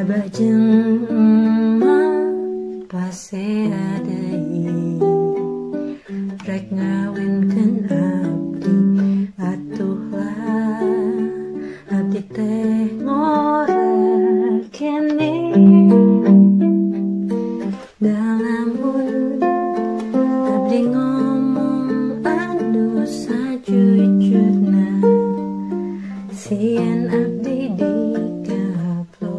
Abah jeung emak pasea deui rek ngawinkeun abdi atuh lah abdi teh ngora keneh da lamun abdi ngomong anu sajujurna sieun abdi dikaplok.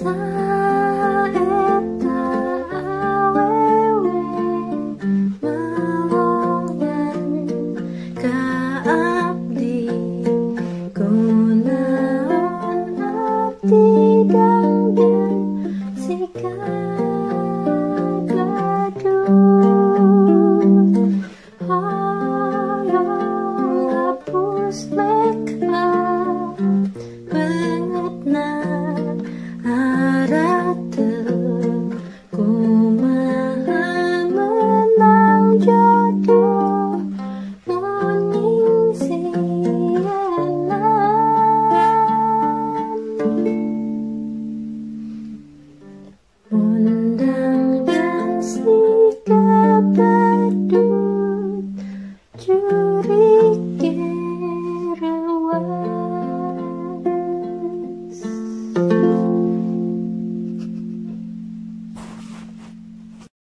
Saeta awewe melongan ka abdi kunaon abdi dangdan siga badut hoyong hapus makeup beungeutna arateul kumaha meunang jodoh.